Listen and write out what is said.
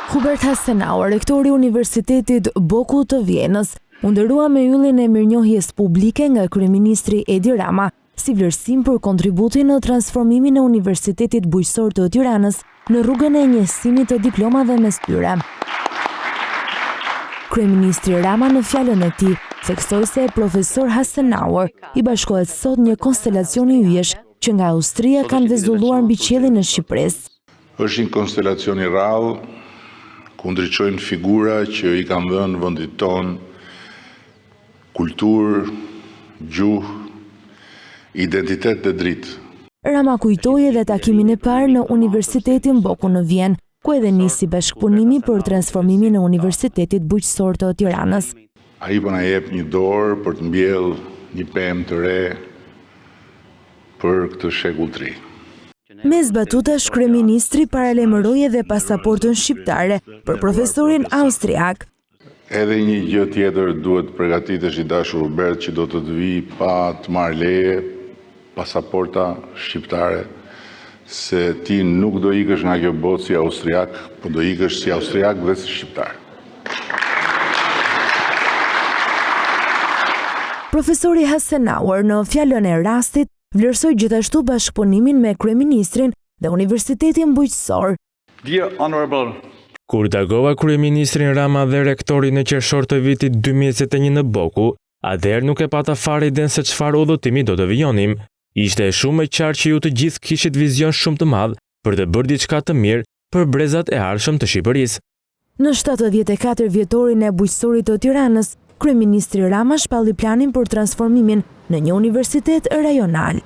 Hubert Hasenauer, rektori i Universitetit BOKU të Vjenës, u nderua me yllin e mirënjohjes publike nga kryeministri Edi Rama, si vlerësim për kontributin në transformimin e Universitetit Bujqësor të Tiranës në rrugën e njësimit të diplomave mes tyre. Kryeministri Rama në fjalën e tij theksoi se profesor Hasenauer i bashkohet sot një konstelacioni yjesh që nga Austria kanë vezulluar mbi qiellin e Shqipërisë. Është një konstelacion i rrallë, ku ndriçojnë figura që i kanë dhënë vendit tonë kulturë, gjuhë, identitet dhe dritë. Rama kujtoi edhe takimin e parë në Universitetin BOKU në Vjenë, ku edhe nisi bashkëpunimi për transformimin e Universitetit Bujqësor të Tiranës. Ai po na jep një dorë për të mbjellë një pemë të re për këtë shekull të ri. Mes batutash, kryeministri paralajmëroi edhe pasaportën shqiptare për profesorin austriak. Edhe një gjë tjetër duhet të përgatitesh i dashur Hubert që do të të vijë pa të marrë leje, pasaporta shqiptare, se ti nuk do ikësh nga kjo botë si austriak, po do ikësh si austriak dhe si shqiptar. Profesori Hasenauer në fjalën e rastit vlerësoi gjithashtu bashkëpunimin me kryeministrin dhe Universitetin Bujqësor. Dear Honorable Kur takova kryeministrin Rama dhe rektorin në qershor të vitit 2021 në BOKU, atëherë nuk e pata fare idenë se çfarë udhëtimi do të vijonim. Ishte shumë e qartë që ju të gjithë kishit vizion shumë të madh për të bërë diçka të mirë për brezat e ardhshëm të Shqipërisë. Në 74 vjetorin e Bujqësorit të Tiranës, kryeministri Rama shpalli planin për transformimin në një universitet rajonal.